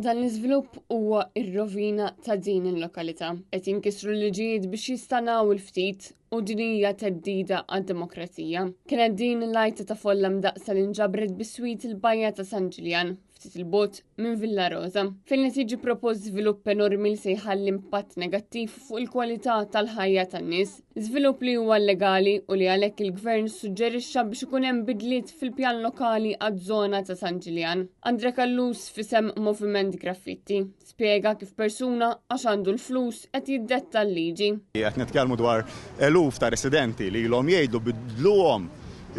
Dan l-iżvilupp huwa r-rovina ta' din il-lokalità. Qed jinkisru l-liġijiet biex jistanaw il-ftit u din hija theddida għad-demokrazija. Kienet din l-għajta ta' folla mdaqqsa li nġabret biswit il-bajja ta' San Ġiljan, ftit il-bogħod minn Villa Rosa, fejn qed jiġi propost żvilupp enormi li se jħalli impatt negattiv fuq il-kwalità tal-ħajja tan-nies. Żvilupp li huwa llegali u li għalhekk il-Gvern ssuġġerixxa biex ikun hemm bidliet fil-pjan lokali għaż-żona ta' San Ġiljan. Andre Callus f'isem Moviment Graffitti spjega kif persuna għax għandu l-flus qed jiddetta l-liġi. Qed nitkellmu dwar eluf ta' residenti li ilhom jgħidu biddluhom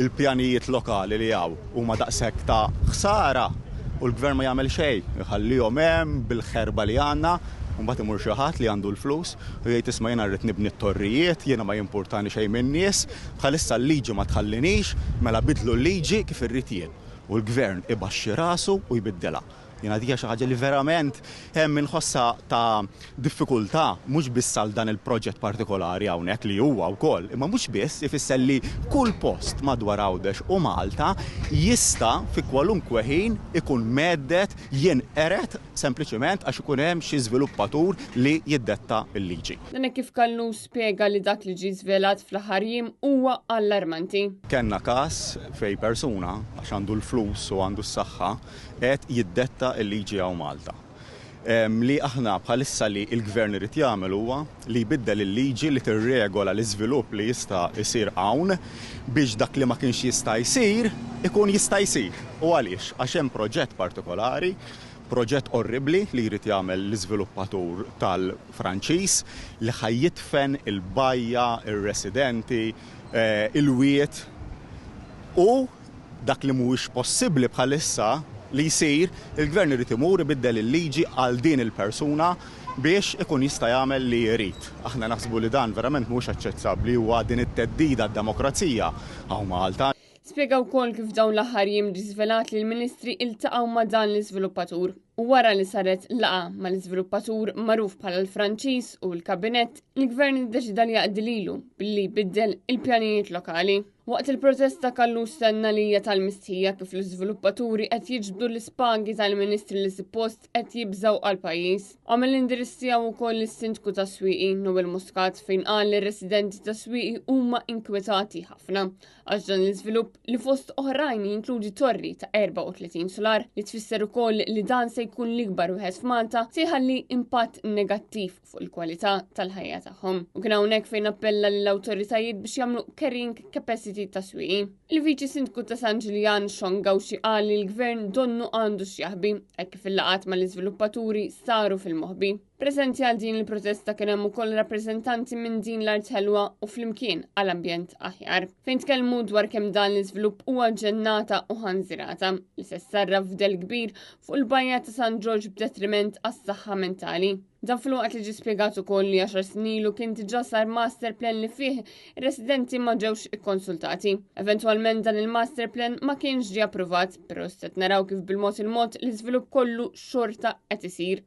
il-pjanijiet lokali li hawn huma daqshekk ta' ħsara u l-Gvern ma jagħmel xejn, iħallihom hemm bil-ħerba li għandna u mbagħad imur xi ħadd li għandu l-flus u jgħid isma' jiena rrid nibni t-torrijiet, jiena ma jimpurtani xejn min-nies, bħalissa l-liġi ma tħallinix, mela biddlu l-liġi kif irrid jien. U l-Gvern ibaxxi rasu u jbiddilha. Jiena dik hija xi ħaġa li verament hemm inħossha ta' diffikultà mhux biss għal dan il-proġett partikolari hawnhekk li huwa wkoll, imma mhux biss, ifisser li kull post madwar Għawdex u Malta jista' fi kwalunkwe ħin ikun mhedded jinqered sempliċiment għax ikun hemm xi żviluppatur li jiddetta l-liġi. Dan hekk kif Callus spjega li dak li ġie żvelat fl-aħħar jiem huwa allarmanti. Kellna każ fejn persuna, għax għandu l-flus u għandu s-saħħa, qed jiddetta l-liġi hawn Malta. Li aħna bħalissa li l-Gvern irid jagħmel huwa li jbiddel il-liġi li tirregola l-iżvilupp li jista' jsir hawn biex dak li ma kienx jista' jsir ikun jista' jsir. U għaliex? Għax hemm proġett partikolari, proġett orribbli li jrid jagħmel l-iżviluppatur tal-Franċiż li ħa jidfen il-bajja, ir-residenti, il-wied u Dak li mhuwiex possibbli bħalissa li jsir, il-Gvern irid imur ibiddel il-liġi għal din il-persuna biex ikun jista' jagħmel li jrid. Aħna naħsbu li dan verament mhuwiex aċċettabbli, huwa din it-theddida għad-demokrazija hawn Malta. Spjega wkoll kif f'dawn l-aħħar jiem ġie żvelat li l-Ministri iltaqgħu ma' dan l-iżviluppatur u wara li saret laqgħa mal-iżviluppatur magħruf bħala l-Franċiż u l-Kabinett, il-Gvern iddeċida li jaqdi lilu billi jbiddel il-pjanijiet lokali. Waqt il-protesta Callus tenna li hija tal-mistħija kif l-iżviluppaturi qed jiġbdu l-ispagi tal-ministri li suppost qed jibżgħu għall-pajjiż. Għamel l-indirizz tiegħu wkoll lis-Sindku ta' Swieqi, Noel Muscat, fejn qal li r-residenti ta' Swieqi huma inkwetati ħafna għax dan l-iżvilupp li fost oħrajn jinkludi torri ta' 34 sular li tfisser ukoll li dan se jkun l-ikbar wieħed f'Malta se jħalli impatt negattiv fuq il-kwalità tal-ħajja tagħhom. U kien hawnhekk fejn appella lill-awtoritajiet biex jagħmlu carrying capacity ta' swieqi. Il-Viċi Sindku ta' San Ġiljan Sean Gauci qal li l-Gvern donnu għandu x'jaħbi hekk kif il-laqgħat mal-iżviluppaturi saru fil-moħbi. Preżenti għal din il-protesta kien hemm ukoll rappreżentanti minn din l-art ħelwa u flimkien għal ambjent aħjar. Fejn tkellmu dwar kemm dan l-iżvilupp huwa ġennata u ħanżirata li se ssarraf f'dell kbir fuq il-bajja ta' San Ġorġ b'detriment għas-saħħa mentali. Dan filwaqt li ġie spjegat ukoll li għaxar snin ilu kien diġà sar master plan li fih ir-residenti ma ġewx ikkonsultati. Eventwalment dan il-master plan ma kienx ġie approvat, però se naraw kif bil-mod il-mod l-iżvilupp kollu xorta qed isir.